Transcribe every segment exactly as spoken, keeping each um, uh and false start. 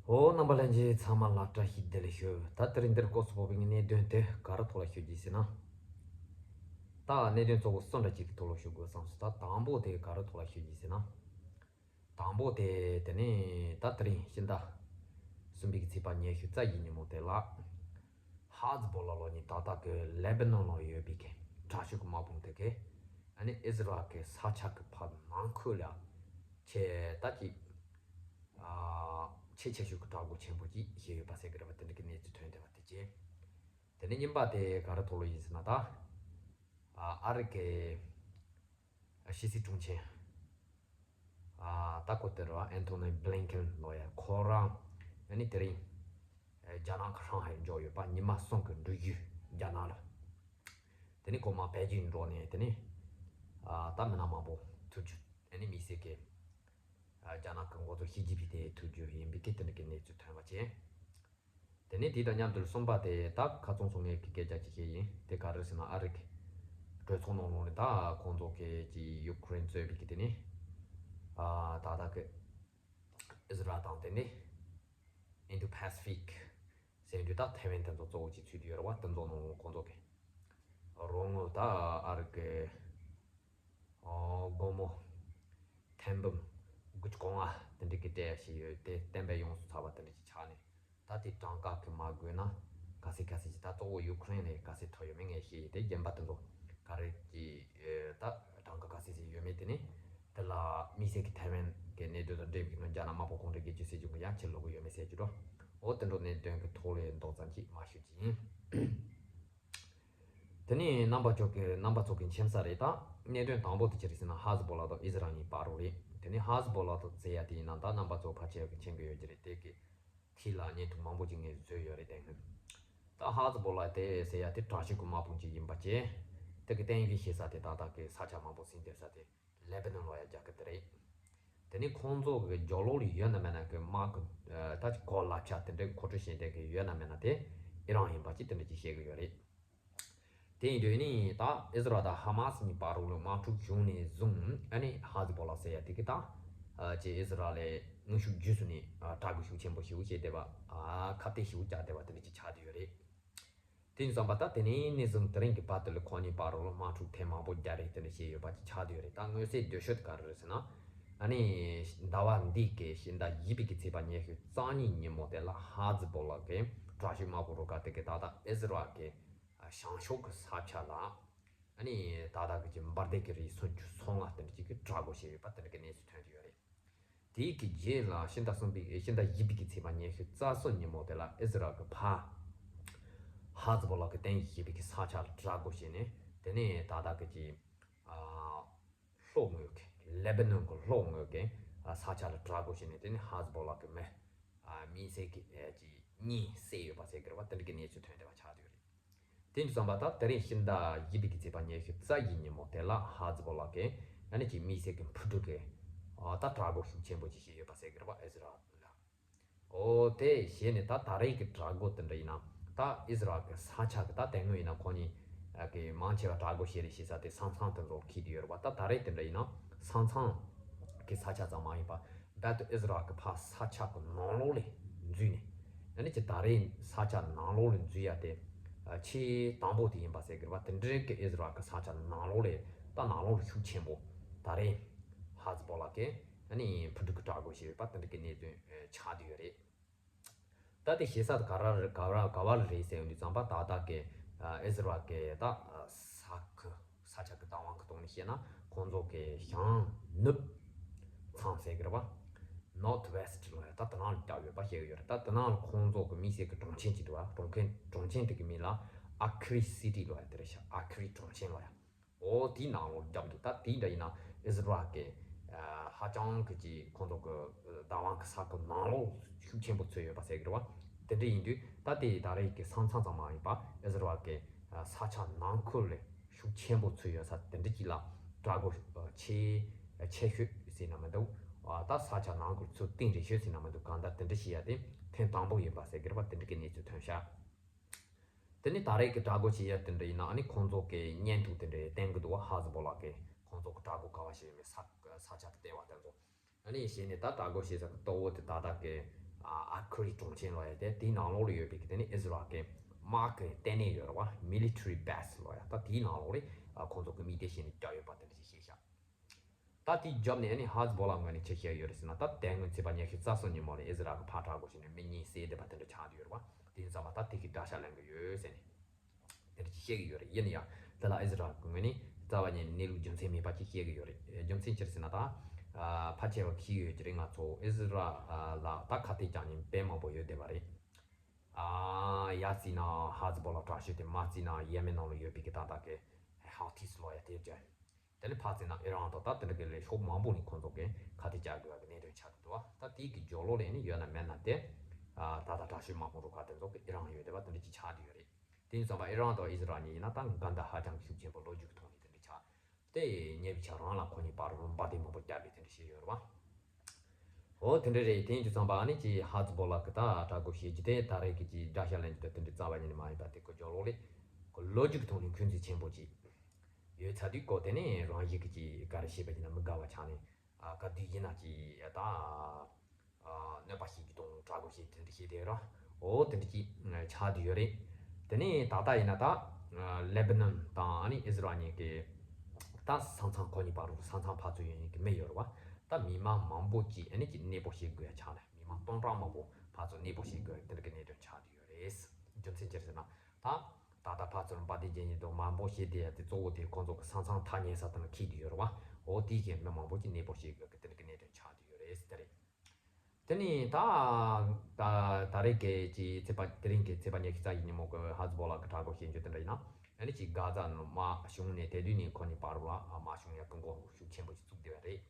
ཨོ། རྣམ་པ་ལྷན་རྒྱས་ཚང་མ་ལ་བཀྲ་ཤིས་བདེ་ལེགས་ཞུ། ད་དེ་རིང་འདིར་སྐོར་སུ་བབས་པའི་གནད་དོན་དེ་ག་རེ་ཐོག་ལ་ཞུ་རྒྱུ་ཟེར་ན། ད་གནད་དོན་གཙོ་བོ་གསུམ་འདྲ་གཅིག་གི་ཐོག་ལ་ཞུ་དགོས་བསམ་སོང་། ད་དང་པོ་དེ་ག་རེ་ཐོག་ལ་ཞུ་རྒྱུ་ཟེར་ན། དང་པོ་དེ་དེ་ནས་ད་དེ་རིང་ཕྱི་ཟླ་གསུམ་པའི་ཚེས་པ་ཉི་ཤུ་རྩ་བཞི་ཉིན་མོ་དེ་ལ། ཧ་ཛི་བོ་ལ་ལོ་ནི་ད་ལྟ་གི་ལེ་བྷ་ནོན་ལ་ཡོད་པའི་གི་དྲག་ཤོས་ཀྱི་དམག་དཔུང་དེ་གི་ཨ་ནི་ཨི་ཟི་རལ་གི་ས་ཆ་གི་ཕར་ནང་ཁུལ་ལ་ཆེ་ད་ཅིག་ཨ་ཆེས་ཆེ་ཤོས་ཀྱི་དྲག་འགུལ་ཆེན་པོ་ཅིག་བྱས་ཡོད་པ་ཟེར་གི་རེད་པ། དེ་འདྲ་གི་གནས་ཚུལ་ཐོན་བསྡད་པ་དེ་བྱས། དེ་ནས་གཉིས་པ་དེ་ག་རེ་ཐོག་ལ་ཡིན་ཟེར་ན། ད་ཨ་ཨ་རི་གི་ཕྱི་སྲིད་དྲུང་ཆེ། ཨ་ད་ཁོ་དེ་རེད་པ། ཨན་ཐོ་ནི་བྷི་ལིན་ཀེན་ལོ་ཡ། ཁོ་རང་ཨ་ནི་དེ་རིང་ཨ་རྒྱ་ནག་གི་ཧྲང་ཧའེ་འབྱོར་ཡོད་པ། ཉི་མ་གསུམ་གི་འགྲུལ་བཞུད་རྒྱ་ནག་ལ། དེ་ནས་ཁོ་མར་པེ་ཅིན་འགྲོ་ནས་དེ་ནས་ཨ་ད་མི་སྣ་མང་པོ་ཐུག་རྒྱུ། ཨ་ནི་དམིགས་བསལ་གྱི་ཨ་རྒྱ་ནག་གི་འགོ་གཙོ་ཞི་ཅིན་ཕིང་དེ་ཐུག་རྒྱུ་ཡིན་པའི་གི་དེ་འདྲ་གི་གནས་ཚུལ་ཐོན་པ་བྱས། དེ་ནས་དེ་དང་མཉམ་དུ་གསུམ་པ་དེ་ད་ཁ་ཚང་སོང་ངས་ཀྱི་སྐད་ཆ་ཅིག་བཤད་ཡིན། དེ་ག་རེ་ཟེར་ན། ཨ་རི་གི་གྲོས་ཚོགས་ནང་ལོགས་ནས་ད་ཁོང་ཚོ་གི་ཅིག་ཡུ་ཀེ་རེན་གཙོས་པའི་གི་དེ་ནས་ཨ་ད་ལྟ་གི་ཨི་ཟི་རལ་དང་དེ་ནས་ཨིན་ཌོ་པ་སི་ཕིག་ཟེར་དུས་ད་ཐའེ་ཝན་དེ་ཚོ་གཙོ་བོ་ཅིག་ཚུད་དུ་ཡོད་རེད་པ། དེ་ཚོ་ནང་ལོགས་ཁོང་ཚོ་གི་རོགས་དངུལ་ད་ཨ་རི་གི་ཨོ་སྒོར་མོ་ཐེར་འབུམ་དགུ་བཅུ་གོ་ལྔ་དེ་འདྲ་གི་སྤྲད་ཡ་ཞིག་ཡོད། དེ་གཏན་འབེབས་ཡོངས་སུ་ཚར་བ་དེ་འདྲ་ཅིག་ཆགས་ནས། ད་དེ་གྲངས་ཀ་གི་མ་དགོས་ན་ག་ཚད་ག་ཚད་ཅིག་ད་གཙོ་བོ་ཡུ་ཀེ་རེན་ནས་ག་ཚད་ཐོབ་ཡོད་མེད་ངས་ཤེས་ཡོད། དེ་རྒན་པ་དེ་ཚོ་ག་རེ་ཅིག་ཨེ་ད་གྲངས་ཀ་ག་ཚད་ཅིག་ཡོད་མེད་དེ་ནས་དེ་ལ་དམིགས་བསལ་གྱི་ཐའེ་ཝན་གྱི་གནད་དོན་དང་འབྲེལ་བའི་ནང་རྒྱ་ནག་དམར་པོ་གུང་ཁྲན་སྒེར་གཅོད་སྲིད་གཞུང་གི་ཡང་ཕྱིར་ལོག་གི་ཡོད་མེད་ཟེར་རྒྱུ་འདྲ། འོ་དེ་འདྲ་གནད་དོན་གྱི་ཐོག་ལ་མདོ་ཙམ་ཅིག་མར་ཞུ་རྒྱུ་ཡིན། དེ་ནས་རྣམ་པ་ཚོ་གི་རྣམ་པ་ཚོ་གི་མཁྱེན་གསལ་རེད། ད་གནད་དོན་དང་པོ་དེ་ཅི་རེད་ཟེར་ན། ཧ་ཟི་བོ་ལ་དང་ཨི་ཟི་རལ་གཉིས་བར་རོ་རེད། དེ་ནས་ཧ་ཟི་བོ་ལ་དང་ཟེར་ཡ་དེ་ཡིན་ན་ད་རྣམ་པ་ཚོ་ཕལ་ཆེར་གི་མཁྱེན་གི་ཡོད་ཀྱི་རེད། དེ་གི་ཐིག་ལ་བརྙན་ཐུང་མང་པོ་ཅིག་ངས་བཟོས་ཡོད་རེད། དེ་སྔོན་ད་ཧ་ཟི་བོ་ལ་དེ་ཟེར་ཡ་དེ་དྲག་ཤོས་ཀྱི་དམག་དཔུང་ཅིག་ཡིན་པ་བཅས། དེ་གི་གཏན་འཁེལ་བྱེད་ས་དེ་ད་ལྟ་གི་ས་ཆ་མང་པོ་ཟིན་བསྡད་ས་དེ་ལེ་བྷ་ནོན་ལ་ཡ་རྒྱག་གི་དེ་རེད། དེ་ནས་ཁོང་ཚོ་གི་རྒྱབ་ལོགས་ལ་ཡོད་ན་མེད་ན་གི་དམག་གི་ད་ཅིག་གོ་ལག་ཆ་དེ་འདྲའི་མཁོ་སྤྲོད་བྱེད་མཁན་གི་ཡོད་ན་མེད་ན་དེ་ཨི་རན་ཡིན་པ་ཅིག་དེ་འདྲ་ཅིག་བཤད་གི་ཡོད་རེད། དེ་ཡིན་དུས་ནི་ད་ཨི་ཟི་རལ་དང་ཧ་མ་སི་གཉིས་བར་རོ་ལ་དམག་འཁྲུག་བྱུང་ནས་བཟུང་ཨ་ནི་ཧ་ཟི་བོ་ལ་ཟེར་ཡ་དེ་གི་ད་ཅིག་ཨི་ཟི་རལ་ལ་དངོས་ཤུགས་བརྒྱུད་ཚུགས་ནས་དྲག་རྒོལ་ཤུགས་ཆེན་པོ་ཞིག་བྱས་བསྡད་པ། ཨ་ཁ་གཏད་ཞིག་རྒྱག་བསྡད་པ་དེ་འདྲ་ཅིག་ཆགས་བསྡད་ཡོད་རེད། དེ་ཡིན་ཙང་པ་ད་དེ་ནས་ནས་བཟུང་དེ་རིང་གི་བར་དུ་ལ་ཁོ་གཉིས་བར་རོ་ལ་དམག་འཁྲུག་ཐེངས་མང་པོ་རྒྱག་རེས་དེ་འདྲ་བྱས་ཡོད་པ་ཅིག་ཆགས་བསྡད་ཡོད་རེད། ད་མངོན་གསལ་སྡུག་ཤོས་དེ་ག་རེ་རེད་ཟེར་ན། ཨ་ནི་ཟླ་བ་འདི་གི་ཕྱི་ཟླ་བཞི་པའི་གི་ཚེས་པ་ཉི་ཤུ་རྩ་གཉིས་ཉིན་མོ་དེ་ལ་ཧ་ཟི་བོ་ལ་གི་དྲག་ཤོས་དམག་དཔུང་རུ་ཁག་དེ་གི་ད་ལྟ་ཨི་ཟི་རལ་གི་བྱང་ཕྱོགས་ཀྱི་ས་ཆ་ལ་ཨ་ནི་ད་ལྟ་གི་ཅིག་འབར་མདེལ་གྱི་རིགས་སུམ་ཅུ་སོ་ལྔ་དེ་འདྲ་ཅིག་གི་དྲག་རྒོལ་བྱས་ཡོད་པ་དེ་འདྲ་གི་གནས་ཚུལ་ཐོན་གྱི་ཡོད་རེད། དེའི་གི་རྗེས་ལ་ཕྱི་ཟླ་གསུམ་པའི་ཕྱི་ཟླ་བཞི་པའི་གི་ཚེས་པ་ཉི་ཤུ་རྩ་གསུམ་ཉིན་མོ་དེ་ལ་ཨི་ཟི་རལ་གི་ཕར་ཧ་ཟི་བོ་ལ་གི་རྟེན་གཞི་བྱས་པའི་གི་ས་ཆ་ལ་དྲག་རྒོལ་བྱས་ནས། དེ་ནས་ད་ལྟ་གི་ཅིག་ཨ་ལྷོ་ངོས་ཀྱི་ལེ་བྷ་ནོན་གི་ལྷོ་ངོས་ཀྱི་ཨ་ས་ཆ་ལ་དྲག་རྒོལ་བྱས་ནས། དེ་ནས་ཧ་ཟི་བོ་ལ་གི་མི་ཨ་དམིགས་བསལ་གྱི་ཨ་ཅིག་གཉིས་བསད་ཡོད་པ་ཟེར་གི་རེད་པ། དེ་འདྲ་གི་གནས་ཚུལ་ཐོན་བསྡད་པ་ཆགས་བསྡད་ཡོད་རེད། དེ་ཡིན་ཙང་པ་ད་དེ་རིང་ཕྱི་ཟླ་བཞི་པའི་གི་ཚེས་པ་ཉི་ཤུ་རྩ་བཞི་ཉིན་མོ་དེ་ལ་ཧ་ཟི་བོ་ལ་གི་ཨ་ནི་ཅིག་དམིགས་བསལ་གྱི་འཕུར་གྲུ་གི་ཨ་ད་དྲག་རྒོལ་ཤུགས་ཆེན་པོ་ཅིག་བྱས་ཡོད་པ་ཟེར་གི་རེད་པ། ཨི་ཟི་རལ་ལ། འོ་དེ་བྱས་ནས་ད་ད་རེས་ཀྱི་དྲག་རྒོལ་དེ་འདྲ་ཡིན་ན། ད་ཨི་ཟི་རལ་གི་ས་ཆ་གི་ད་དེ་སྔོན་ཡིན་ན་ཁོ་གཉིས་གི་མང་ཆེ་བ་དྲག་རྒོལ་བྱས་རེས་བྱེད་ས་དེ་ས་མཚམས་དེ་ཚོ་འཁེལ་བསྡད་ཡོད་རེད་པ། ད་ད་རེས་དེ་འདྲ་ཡིན་ན་ས་མཚམས་གི་ས་ཆ་ཙམ་མ་ཡིན་པ། རྦད་དེ་ཨི་ཟི་རལ་གི་ཕར་ས་ཆ་གི་ནང་ལོགས་ལ་འཛུལ་ནས། ཨ་ནི་ཅིག་ད་རེས་ས་ཆ་ནང་ལོགས་ལ་འཛུལ་ཡ་དེ་ཨ་ཆེས་དང་པོ་དེ་ཡིན་པ་ཟེར་གི་རེད་པ། དེ་འདྲའི་གི་ཨི་ཟི་རལ་གི་ས་ཆ་ནང་ལོགས་ལ་ད་ནང་ལོགས་ལ་ཤུགས་ཆེན་པོ་ད་རེས་ཧ་ཟི་བོ་ལ་གི་ཨ་ནི་འཕུར་གྲུ་གི་དྲག་རྒོལ་བྱས་ཡོད་པ་དེ་འདྲ་གི་གནད་དོན་ཨ་ཆགས་བསྡད་ཡོད་རེད། ད་དེ་བྱེད་ས་དེ་ག་ར་རེད། ག་ར་ག་བ་ལ་རེད་ཟེར་ཡོང་དུས་ཙམ་པ། ད་ལྟ་གི་ཨ་ཨི་ཟི་རལ་གི་ད་ཨ་ས་ཁུལ་ས་ཆ་གི་བདག་དབང་གི་ཐོག་ནས་བཤད་ན། ཁོང་ཚོ་གི་བྱང་ནུབ་མཚམས་ཟེར་གི་རེད་པ། Northwest ལ་ད་དེ་ནང་ལ་བརྒྱབ་ཡོད་པ་བཤད་གི་ཡོད་རེད། ད་དེ་ནང་ལ་ཁོང་ཚོ་གི་དམིགས་བསལ་གི་གྲོང་ཁྱེར་ཅིག་འདུག་པ། གྲོང་ཁྱེར་གྲོང་ཁྱེར་དེ་གི་མིང་ལ་ཨ་ཁི་རི་སི་ཊི་ལ་ཡ་དེ་རེད་ཤག་ཨ་ཁི་རི་གྲོང་ཁྱེར་ལ་ཡ། འོ་དེའི་ནང་ལོགས་བརྒྱབ་འདུག་ད་དེ་འདྲ་ཡིན་ན་ཨི་ཟི་རལ་གི་ཨ་ཧ་ཅང་གི་ཅིག་ཁོང་ཚོ་གི་བདག་དབང་གི་ས་ཁུལ་ནང་ལོགས་ཤུགས་ཆེན་པོ་ཚུད་ཡོད་པ་ཟེར་གི་རེད་པ། དེ་འདྲ་ཡིན་དུས་ད་དེ་ད་རེས་ཀྱི་ས་མཚམས་ཙམ་མ་ཡིན་པ། ཨི་ཟི་རལ་གི་ཨ་ས་ཆ་ནང་ཁུལ་ལ་ཤུགས་ཆེན་པོ་ཚུད་ཡོད་ས་དེ་འདྲ་ཅིག་ལ་དྲག་རྒོལ་ཨ་ཆེས་ཆེ་ཤོས་ཟེར་ན་མི་འདུག་ཨ་ད་ས་ཆ་ནང་ཁུལ་ཚུར་གཏིང་རིང་ཤོས་ཟེར་ན་མི་འདུག་གང་ལྟར་དེ་འདྲ་བྱེད་ཡ་དེ་ཐེངས་དང་པོ་ཡིན་པ་ཟེར་གི་རེད་པ། དེ་འདྲ་གི་གནས་ཚུལ་ཐོན་ཤག་དེ་ནས་ད་རེས་ཀྱི་དྲག་རྒོལ་བྱེད་ཡ་དེ་འདྲ་ཡིན་ན། ཨ་ནི་ཁོང་ཚོ་གི་བརྙན་ཐུང་དེ་འདྲ་བསྟན་གི་འདུག་པ། ཧ་ཟི་བོ་ལ་གི་ཁོང་ཚོ་གི་དྲག་རྒོལ་ག་བ་བྱེད་ཡོད་མེད། ས་ས་ཆ་གི་ལྟེ་བ་དེ་ཚོ། ཨ་ནི་གཞི་ནས་ད་དྲག་རྒོལ་བྱེད་ས་གི་ལྟོ་བོ་དེ་ད་ལྟ་གི་ ཨ་ཨར་ཁུ་རི་གྲོང་ཁྱེར་ལོ་ཡ་དེ་དེའི་ནང་ལོགས་ལ་ཡོད་པའི་གི་དེ་ནི་ཨི་ཟི་རལ་གི་དམག་གི་ལྟེ་གནས་ཡོད་རེད་བ། མི་ལི་ཊ་རི་བྷེ་སི་ལོ་ཡ། ད་དེའི་ནང་ལོགས་ལ་ཨ་ཁོང་ཚོ་གི་དམིགས་གཏད་བྱས་ནས་བརྒྱབ་ཡོད་པ་དེ་འདྲ་ཞིག་བཤད་ཤག་ད་དེའི་རྒྱབ་ནས་ཨ་ནི་ཧ་ཛི་བོ་ལ་ངོས་ནས་ཅི་བཤད་ཡོད་རེད་ཟེར་ན། ད་དེ་སྔོན་ཚེས་པ་ཉི་ཤུ་རྩ་གསུམ་ཉིན་མོ་ལ་ཨི་ཟི་རལ་གི་ཕར་དྲག་རྒོལ་བྱས་ནས་མི་གཉིས་བསད་བསྡད་པ་དེ་འདྲ་ཆགས་བསྡད་ཡོད་རེད་བ། དེ་ཡིན་ཙང་མ་ད་དེ་གི་དགྲ་ཤ་ལེན་གི་ཡོད་ཟེར་ནས། དེ་འདྲ་ཅིག་བཤད་ཀྱི་ཡོད་རེད། ཡིན་ན་ཡང་དེ་ལ་ཨི་ཟི་རལ་གྱི་ངོས་ནས་རྩ་བ་ཉིད་ནས་གནས་ལུགས་རྒྱུ་མཚན་མེད་པ་ཅིག་བཤད་ཀྱི་ཡོད་རེད། རྒྱུ་མཚན་ཅི་རེད་ཟེར་ན། ད་ཨ་ཕལ་ཆེ་བ་ཤེས་ཀྱི་ཡོད་ཀྱི་རེད། ང་ཚོ་ཨི་ཟི་རལ་ལ་ད་ཁ་གཏད་བཅག་མཁན་དཔེ་མང་པོ་ཡོད་བསྡད་པ་རེད། ཨ་ཡར་བརྩིས་ན་ཧ་ཛི་བོ་ལ་དྲག་ཤོས་དེ། མར་བརྩིས་ན་ཡེ་མེན་ནང་ལ་ཡོད་པའི་གི་ད་ལྟ་གི་ཧའུ་ཐིས་ལོ་ཡ་དེ་བརྒྱབ། དེ་ནས་ཕར་བརྩིས་ན་ཨི་རན་དང་། ད་དེ་འདྲ་གི་ལས་ཕྱོགས་མང་པོ་ནས་ཁོང་ཚོ་གི་ཁ་གཏད་བཅག་དགོས་པ་གི་གནད་དོན་ཆགས་ཀྱི་འདུག་བ། ད་དེའི་གི་སྦྱོར་ཀློག་ལས་ནི་ཡོད་ན་མེད་ན་དེ། ཨ་ད་ལྟ་དྲག་ཤོས་དམག་དཔུང་རུ་ཁག་དེ་ཚོ་གི་ཨི་རན་ཡོད་བསྡད་པ་དེ་འདྲ་ཅིག་ཆགས་བསྡད་ཡོད་རེད། དེ་ཡིན་ཙང་མ་ཨི་རན་དང་ཨི་ཟི་རལ་གཉིས་ཡིན་ན་ད་འགལ་ཟླ་ཧ་ཅང་ཤུགས་ཆེན་པོ་ལོ་རྒྱུས་ཀྱི་ཐོག་ནས་དེ་འདྲ་ཆགས། དེ་ཉེ་བའི་ཆར་རང་ལ་ཁོ་གཉིས་བར་དུ་འབར་མདེལ་མང་པོ་བརྒྱབ་པའི་དེ་འདྲ་བྱས་ཡོད་རེད་བ། འོ་དེ་འདྲ་རེད། དེ་ཡིན་དུས་ཙམ་པ་ཨ་ནི་ཅིག་ཧ་ཛི་བོ་ལ་གི་ད་དྲག་རྒོལ་བྱེད་རྒྱུ་དེ་ད་རེས་ཀྱི་ཅིག་དགྲ་ཤ་ལེན་རྒྱུ་དེ་དེ་འདྲ་རྩ་བ་ཉིད་ནས་མ་ཡིན་པ་དེ་ཁོ་སྦྱོར་ཀློག་ལས་ཁོ་ལོ་རྒྱུས་ཀྱི་ཐོག་ནས་འཁོན་འཛིན་ཆེན་པོ་ཅིག་ཡོད་ཚར་དུས་ཁོ་དེ་ནས་རང་ཡིག་གི་ཅིག་ག་རེ་བྱས་པ་ཡིན་ན་མི་དགའ་བ་ཆགས་ནས། ཨ་ག་དུས་ཡིན་ན་ཅིག་ད་ཨ་གནོད་པ་བྱེད་རྒྱུ་དང་དྲག་རྒོལ་བྱེད་དེ་འདྲ་བྱེད་དེ་ར། འོ་དེ་འདྲ་ཅིག་ཆགས་བསྡད་ཡོད་རེད། དེ་ནས་ད་ལྟ་ཡིན་ན་ད་ཨ་ལེ་བྷ་ནོན་དང་ཨ་ནི་ཨི་ཟི་རལ་གཉིས་ཀྱི་ད་ས་མཚམས་ཁོ་གཉིས་བར་དུ་ས་མཚམས་ཕར་ཚུར་ཡོང་མཁན་གྱི་མི་ཡོད་རེད་བ། ད་མི་མང་མང་པོ་ཅིག་ཨ་ནི་ཅིག་གནས་སྤོ་བྱེད་དགོས་ཡ་ཆགས་ནས་མི་མང་སྟོང་ཕྲག་མང་པོ་ཕར་ཚུར་གནས་སྤོ་བྱེད་དགོས་ཡ་དེ་འདྲ་གི་གནད་དོན་ཆགས་བསྡད་ཡོད་རེད། རྒྱུ་མཚན་ཅི་རེད་ཟེར་ན། ད་ད་ལྟ་ཕར་ཚུར་འབར་མདེལ་རྒྱག་མཁན་དང་མང་པོ་བྱས་བསྡད་ཡ་དེ་གཙོ་བོ་དེ་ཁོང་ཚོ་གི་ས་མཚམས་ཐག་ཉེ་ས་དེ་ལ་འཁེལ་བསྡད་ཡོད་རེད་བ། འོ་དེའི་གི་མི་མང་པོ་ཅིག་གནས་སྤོ་བྱེད་དགོས་གི་དེ་འདྲ་གི་གནད་དོན་ཆགས་བསྡད་ཡོད་རེད་ཟེར་དེ་རེད། དེ་ནས་ད་ད་ད་རེས་ཀྱི་ཅིག་ཚེས་པ་དེ་རིང་གི་ཚེས་པ་ཉི་ཤུ་རྩ་བཞི་ཉིན་མོ་གི་ཧ་ཛི་བོ་ལ་གི་དྲག་རྒོལ་བྱེད་རྒྱུ་དེ་འདྲ་ཡིན་ན། ཨ་ནི་ཅིག་གྷ་ཛ་ནང་དམག་བྱུང་ནས་དེ་དུས་ནས་ཁོ་གཉིས་བར་ལ་དམག་བྱུང་ཡ་སྐུ་འགོག་ཤུགས་ཆེན་པོ་ཞིག་བཙུགས་བསྡད་པ་རེད།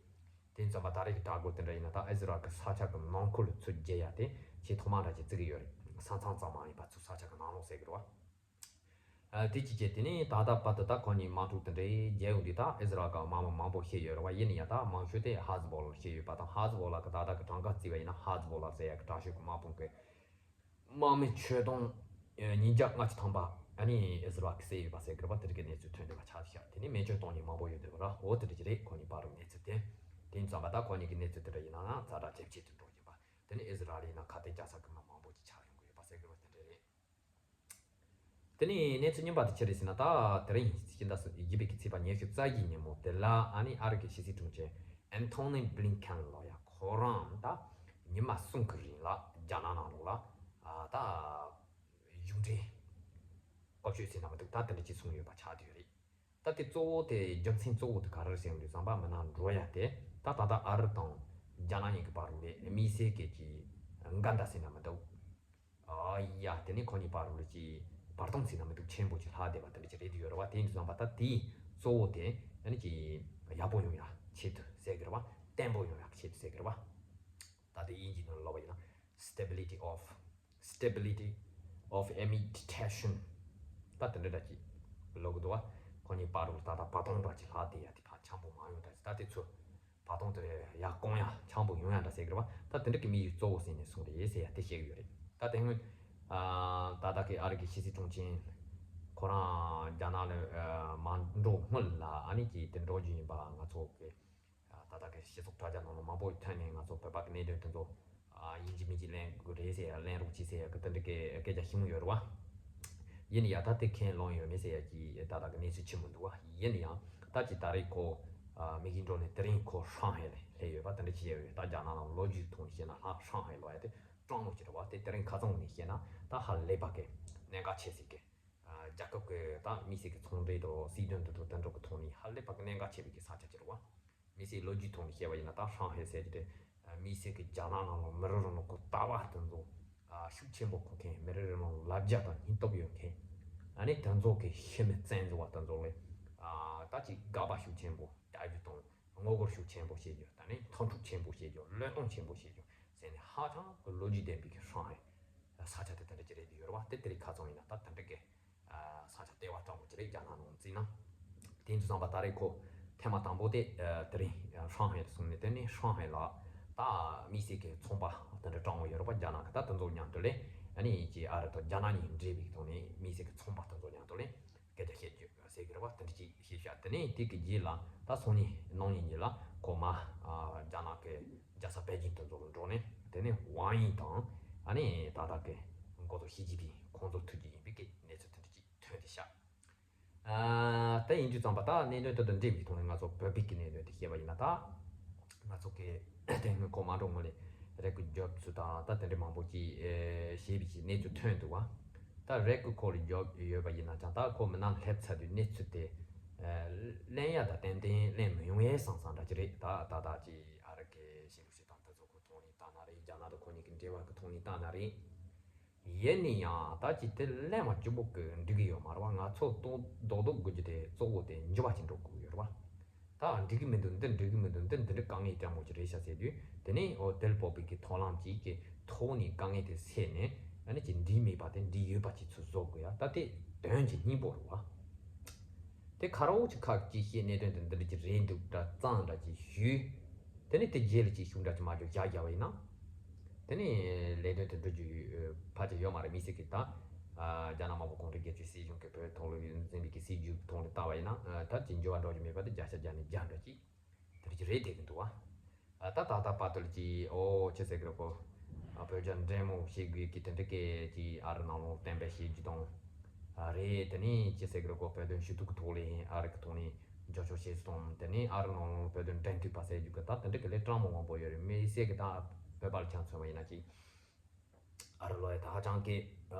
དེ་ཙམ་པ་ད་རེས་ཀྱི་དྲག་རྒོལ་དེ་འདྲ་ཡིན་ན་ད་ཨི་ཟི་རལ་གི་ས་ཆ་གི་ནང་ཁུལ་ཚུར་རྒྱག་ཡ་དེ་ཆེས་ཐོག་མ་འདྲ་ཅིག་བརྩི་གི་ཡོད་རེད། ས་མཚམས་ཙམ་མ་ཡིན་པ་ཚུར་ས་ཆ་གི་ནང་ལོགས་ཟེར་གི་རེད་བ། ཨ་དེ་ཅི་བྱས་དེ་ནས་ད་ལྟ་བར་དུ་ད་ཁོ་གཉིས་དམག་འཁྲུག་དེ་འདྲའི་རྒྱག་ཡོང་དུས་ད་ཨི་ཟི་རལ་གི་དམག་མི་མང་པོ་ཤི་ཡོད་རེད་བ། ཡིན་ན་ཡང་ད་མང་ཤོས་དེ་ཧ་ཛི་བོ་ལ་ཤི་ཡོད་པ་དང་། ཧ་ཛི་བོ་ལ་གི་ད་ལྟ་གི་གྲངས་ཀ་བརྩིས་པ་ཡིན་ན་ཧ་ཛི་བོ་ལ་ཟེར་ཡ་གི་དྲག་ཤོས་གི་དམག་དཔུང་གི་དམག་མི་ཆོད་སྟོང་ཉིས་བརྒྱ་ལྔ་བཅུ་ཐམ་པ་ཨ་ནི་ཨི་ཟི་རལ་གི་བསད་ཡོད་པ་ཟེར་གི་རེད་བ། དེ་རིགས་ཀྱི་གནས་ཚུལ་ཐོན་བསྡད་པ་ཆགས་ཤག་དེ་ནས་མེ་མཆོད་གཏོང་མཁན་མང་པོ་ཡོད་བསྡད་པ་ར། འོ་དེ་འདྲ་ཅིག་རེད། ཁོ་གཉིས་བར་དུ་གནས་ཚུལ་དེ། དེ་ཡིན་ཙང་མ་ད་ཁོ་གཉིས་ཀྱི་གནས་ཚུལ་དེ་འདྲ་ཡིན་ན་ན་ཛ་དྲག་ཇེ་ཆེ་དུ་འགྲོ་བཞིན་པ། དེ་ནས་ཨི་ཟི་རལ་ཡིན་ན་ཁ་གཏད་བཅག་ས་གི་མི་མང་པོ་ཅིག་ཆགས་ཡོང་གི་ཡོད་པ་ཟེར་གི་རེད་བ། དེ་འདྲ་རེད། དེ་ནས་གནས་ཚུལ་རྙིང་པ་དེ་ཅི་རེད་ཟེར་ན། ད་དེ་རིང་ཕྱི་ཟླ་བཞི་པའི་གི་ཚེས་པ་ཉི་ཤུ་རྩ་བཞིའི་ཉིན་མོ་དེ་ལ་ཨ་ནི་ཨ་རི་གི་ཕྱི་སྲིད་དྲུང་ཆེ་ཨན་ཐོ་ནི་བྷི་ལིན་ཁན་ལོ་ཡ་ཁོ་རང་ད་ཉི་མ་གསུམ་གི་རིང་ལ་རྒྱ་ནག་ནང་ལོགས་ལ་ཨ་ད་གཞུང་འབྲེལ་སྐོར་སྐྱོད་ཟེར་ན་མི་འདུག་ད་དེ་འདྲ་ཅིག་གསུངས་ཡོད་པ་ཆགས་བསྡད་ཡོད་རེད། ད་དེ་གཙོ་བོ་དེ་རྒྱུ་མཚན་གཙོ་བོ་དེ་ག་རེ་རེད་ཟེར་ཡོང་དུས་ཙམ་པ་མི་ནང་འགྲོ་ཡ་དེ་ད་ད་ལྟ་ཨ་རི་དང་རྒྱ་ནག་གཉིས་ཀྱི་བར་ལ་དམིགས་བསལ་གྱི་ཅིག་འགལ་ཟླ་ཟེར་ན་མི་འདུག་ཨ་ཡ་དེ་ནི་ཁོ་གཉིས་བར་ལ་ཅིག་བར་སྟོང་ཟེར་ན་མི་འདུག་ཆེན་པོ་ཅིག་ལྷག་བསྡད་པ་དེ་འདྲ་ཅིག་རེད་དུ་ཡོད་རེད་བ། དེ་ཡིན་དུས་ཙམ་པ་ད་དེའི་གཙོ་བོ་དེ་ཨ་ནི་ཅིག་ཡག་པོ་ཡོང་ཡ་ཆེད་དུ་ཟེར་གི་རེད་བ། བརྟན་པོ་ཡོང་ཡ་ཆེད་དུ་ཟེར་གི་རེད་བ། ད་དེ་དབྱིན་ཇིའི་ནང་ལ་ལབ་པ་ཡིན་ན་stability of stability of amid tension ད་དེ་འདྲ་འདྲ་ཅིག་ལབ་གི་འདུག་བ། ཁོ་གཉིས་བར་ལ་ད་ལྟ་བར་སྟོང་འདྲ་ཅིག་ལྷག་བསྡད་ཡ་དེ་ཕར་འཆམ་པོ་མ་ཡོང་འདྲ་ཅིག་ད་དེ་ཚོ་བར་སྟོང་དེ་ཡར་སྐོང་ཡ་འཆམ་པོ་ཡོང་ཡ་འདྲ་ཟེར་གི་རེད་བ། ད་དེ་འདྲ་གི་དམིགས་ཡུལ་གཙོ་བོ་ཟེར་ནས་གསུངས་རེད་ཟེར་ཡ་དེ་བཤད་གི་ཡོད་རེད། ད་དེ་སྔོན་ཨ་ད་ལྟ་གི་ཨ་རི་གི་ཕྱི་སྲིད་དྲུང་ཆེ་ཁོ་རང་རྒྱ་ནག་ལ་ཨ་མ་འགྲོ་སྔོན་ལ་ཨ་ནི་ཅིག་དེ་འགྲོ་རྒྱུ་ཡིན་པ་ང་ཚོ་གི་ཨ་ད་ལྟ་གི་སྤྱི་ཚོགས་དྲ་རྒྱ་ནང་ལ་མང་པོ་ཐོན་ནས་ང་ཚོ་བོད་པ་གི་གནད་དོན་དེ་ཚོ་ཨ་ཡིན་གཅིག་མིན་གཅིག་གླེང་དགོས་རེད་ཟེར་ཡ་གླེང་རོགས་གྱིས་ཟེར་ཡ་གི་དེ་འདྲ་གི་སྐད་ཆ་ཞིག་ཡོད་རེད་བ། ཡིན་ཡ་ད་དེ་ཁས་ལོན་ཡོད་མེད་ཟེར་ཡ་གི་ད་ལྟ་གི་གནས་ཚུལ་ཆེན་པོ་འདུག་བ། ཡིན་ཡང་ད་ཅི་ད་རེས་ཁོ་ཨ་མི་གི་འགྲོ་ནས་དེ་རིང་ཁོ་ཧྲང་ཧའེ་ལ་སླེབས་ཡོད་པ་དེ་འདྲ་ཅིག་ཡོད་ཡོད། ད་རྒྱ་ནག་ནང་ལོ་རྒྱུས་ཐོག་ནས་བཤད་ན་ཧ་ཧྲང་ཧའེ་ལོ་ཡ་དེ་ཀྲང་ལོ་ཅིག་རེད་བ། དེ་དེ་རིང་ཁ་སང་ནས་བཤད་ན་ད་ཧ་ལས་པ་གི་གནད་འགག་ཆེ་ཟིག་གི་ཨ་རྒྱལ་ཁབ་ཀྱི་ད་དམིགས་བསལ་གྱི་ཚོང་འབྲེལ་དང་སྲིད་དོན་དེ་ཚོ་དེ་འདྲ་གི་ཐོག་ནས་ཧ་ལས་པ་གི་གནད་འགག་ཆེ་བའི་གི་ས་ཆ་ཅིག་རེད་བ། དམིགས་བསལ་ལོ་རྒྱུས་ཐོག་ནས་བཤད་པ་ཡིན་ན་ད་ཧྲང་ཧའེ་ཟེར་གྱི་དེ་དམིགས་བསལ་གྱི་རྒྱ་ནག་ནང་ལ་མི་རིགས་རང་ལ་གོ་ལྟ་བ་དེ་ཚོ་ཨ་ཤུགས་ཆེན་པོ་གོ་མཁན། མི་རིགས་རང་ལ་ལབ་རྒྱ་དང་སྙིང་སྟོབས་ཡོད་མཁན། ཨ་ནི་དེ་ཚོ་གི་ཤི་མི་བཙན་འཛུལ་བ་དེ་ཚོ་ལ་ཨ་ད་ཅིག་དགག་པ་ཤུགས་ཆེན་པོ་རྒྱག་རྒྱུ་དང་ངོ་རྒོལ་ཤུགས་ཆེན་པོ་བྱེད་རྒྱུ། ད་ནི་མཐུན་འཁྲུག་ཆེན་པོ་བྱེད་རྒྱུ། བློས་གཏོང་ཆེན་པོ་བྱེད་རྒྱུ་ཟེར་ནས་ཧ་ཅང་གི་ལོ་རྒྱུས་ལྡན་པའི་གི་ཧྲང་ཧའེ་ས་ཆ་དེ་དེ་འདྲ་ཅིག་རེད་དུ་ཡོད་རེད་བ། དེ་དེ་རིང་ཁ་སང་ཡིན་ན་ད་དེ་འདྲ་གི་ས་ཆ་ལྟེ་བ་སྤྲང་པོ་ཅིག་རེད། རྒྱ་ནག་ནང་བརྩིས་ན། དེ་ཡིན་དུས་ཙམ་པ་ད་རེས་ཁོ་ཐེངས་མ་དང་པོ་དེ་དེ་རིང་ཧྲང་ཧའེ་ལ་སོང་ནས་དེ་ནས་ཧྲང་ཧའེ་ལ་ད་དམིགས་བསལ་གྱི་ཚོང་པ་དེ་འདྲ་སྤྲང་བོ་ཡོད་རེད་པ། རྒྱ་ནག་གི་ད་དེ་ཚོ་མཉམ་དུ་ལས་ཨ་ནི་ཅིག་ཨ་རི་དང་རྒྱ་ནག་གཉིས་འབྲེལ་བའི་ཐོག་ནས་དམིགས་བསལ་གྱི་ཚོང་པ་དེ་ཚོ་མཉམ་དུ་ལས་སྐད་ཆ་བཤད་རྒྱུ་ཟེར་གི་རེད་པ། དེ་འདྲ་ཅིག་བཤད་བཞག་དེ་ནས་དེ་གི་རྗེས་ལ་ད་སང་ཉིན་གནངས་ཉིན་གཉིས་ལ་ཁོ་མ་རྒྱ་ནག་གི་རྒྱལ་ས་པེ་ཅིང་དེ་ཚོ་ལ་འགྲོ་ནས། དེ་ནས་ཝང་ཡིན་དང་ཨ་ནི་ད་ལྟ་གི་འགོ་ཐོག་ཞི་ཅིན་ཕིང་ཁོང་ཚོ་ཐུག་རྒྱུ་ཡིན་པའི་གི་གནས་ཚུལ་དེ་འདྲ་ཅིག་ཐོན་ཏེ་ཤག་ཨ། དེ་ཡིན་དུས་ཙམ་པ་ད་གནད་དོན་དེ་དང་འབྲེལ་བའི་ཐོག་ནས་ང་ཚོ་བོད་པའི་གི་གནད་དོན་དེ་བཤད་པ་ཡིན་ན། ད་ང་ཚོ་གི་དེ་སྔོན་ཁོ་མ་འགྲོ་སྔོན་ལས་རེ་སྐུལ་རྒྱབ་ཚུལ་དང་ད་དེ་འདྲའི་མང་པོ་ཅིག་ཨེ་བྱས་པའི་ཅིག་གནས་ཚུལ་ཐོན་འདུག་བ། ད་རེ་སྐུལ་ཁོ་ལ་རྒྱབ་ཡོད་པ་ཡིན་ན་ཀྱང་ད་ཁོ་མི་ནང་སླེབས་ཚར་དུས་གནས་ཚུལ་དེ་ཨེ་གླེང་ཡ་ད་ཏན་ཏན་གླེང་མི་ཡོང་ཡས་བསམ་བསམ་འདྲ་ཅིག་རེད། ད་ད་ད་ཅིག་ཨ་རི་གི་ཤེས་རིག་ཅིག་དང་དེ་ཚོ་ཁོ་མཐོང་ལེན་བཏང་ན་རེད། རྒྱ་ནག་དང་ཁོ་གཉིས་ཀྱི་འབྲེལ་བ་གི་མཐོང་ལེན་བཏང་ན་རེད། ཡིན་ན་ཡང་ད་ཅིག་དེ་གླེང་བ་སྐྱིད་པོ་གི་འགྲིག་གི་ཡོད་མ་རེད་བ། ང་ཚོ་ཏོག་རྡོག་རྡོག་དགོས་རྒྱུ་དེ་གཙོ་བོ་དེ་འགྱུར་བ་ཅིག་འགྲོ་དགོས་ཡོད་རེད་བ། ད་འགྲིག་གི་མི་འདུག་འདི་འགྲིག་གི་མི་འདུག་འདི་འདི་འདྲ་དཀའ་ངལ་སྤྱང་མོ་ཅིག་རེད་ཤག་ཟེར་དུས་དེ་ནས་ཨོ་དེ་ལ་དཔག་པའི་གི་ཐབས་ལམ་ཅིག་གི་ཐོག་ནས་དཀའ་ངལ་དེ་སེལ་ནས་ཨ་ནི་ཅིག་འགྲིག་མེད་པ་དེ་འགྲིག་ཡོད་པ་ཅིག་ཚུར་བཟོ་དགོས་ཡ། ད་དེ་དོན་གྱི་སྙིང་པོ་རེད་བ། དེ་ཁ་རོག་ཅིག་ཁ་ཅིག་བཤད་གནད་དོན་དེ་འདི་འདྲ་ཅིག་རེད་འདུག་འདྲ་གཙང་འདྲ་ཅིག་ཞུས། དེ་ནས་དེ་རྗེས་ལ་ཅིག་ཤུགས་འདྲ་ཅིག་མ་འཇོག་བཞག་བཞག་པ་ཡིན་ན། དེ་ནས་ལས་དོན་དེ་འགྲུབ་རྒྱུ་ཕལ་ཆེར་ཡོད་མ་རེད། དམིགས་བསལ་གྱི་ད་རྒྱ་ནག་དམར་པོ་གུང་ཁྲན་རྒྱལ་གཅེས་སྲིད་གཞུང་གི་བོད་ཐོག་ལ་འཛིན་པའི་གི་སྲིད་ཇུས་ཐོག་ནས་བལྟ་བ་ཡིན་ན་ད་ཅིག་འགྱུར་བ་འགྲོ་རྒྱུ་མེད་པ་དེ་བརྒྱ་ཆ་བརྒྱ་ནས་བརྒྱ་འདྲ་ཅིག་དེ་རིགས་རེད་བསྡད་ཀྱི་འདུག་བ། ད་ད་ལྟ་བར་དུ་ལ་ཅིག་ཨོ་ཅི་ཟེར་གི་རེད་གོ། བོད་རྒྱ་འབྲེལ་མོལ་བྱེད་དགོས་ཀྱི་དེ་འདྲ་སྐད་ཅིག་ཨ་རི་ནང་ལོགས་གཏན་འབེབས་བྱེད་རྒྱུ་དང་། རེད། དེ་ནས་ཅི་ཟེར་གི་རེད་གོ། བོད་དོན་ཞུ་གཏུག་གི་ཐོག་ལ་ཨ་རི་གི་ཐོག་ནས་རྒྱབ་སྐྱོར་བྱེད་སྲོལ་དང་། དེ་ནས་ཨ་རི་ནང་ལོགས་བོད་དོན་འབྲེལ་མཐུད་པ་ཟེར་རྒྱུ་གི་ད་དེ་འདྲ་གི་ལས་སྤྲང་མོ་མང་པོ་ཡོད་རེད། དམིགས་བསལ་གི་ད་བོད་པ་ལ་ཆ་མཚོན་པ་ཡིན་ན་ཅིག་ཨ་རི་ལོ་ཡ་ད་ཧ་ཅང་གི་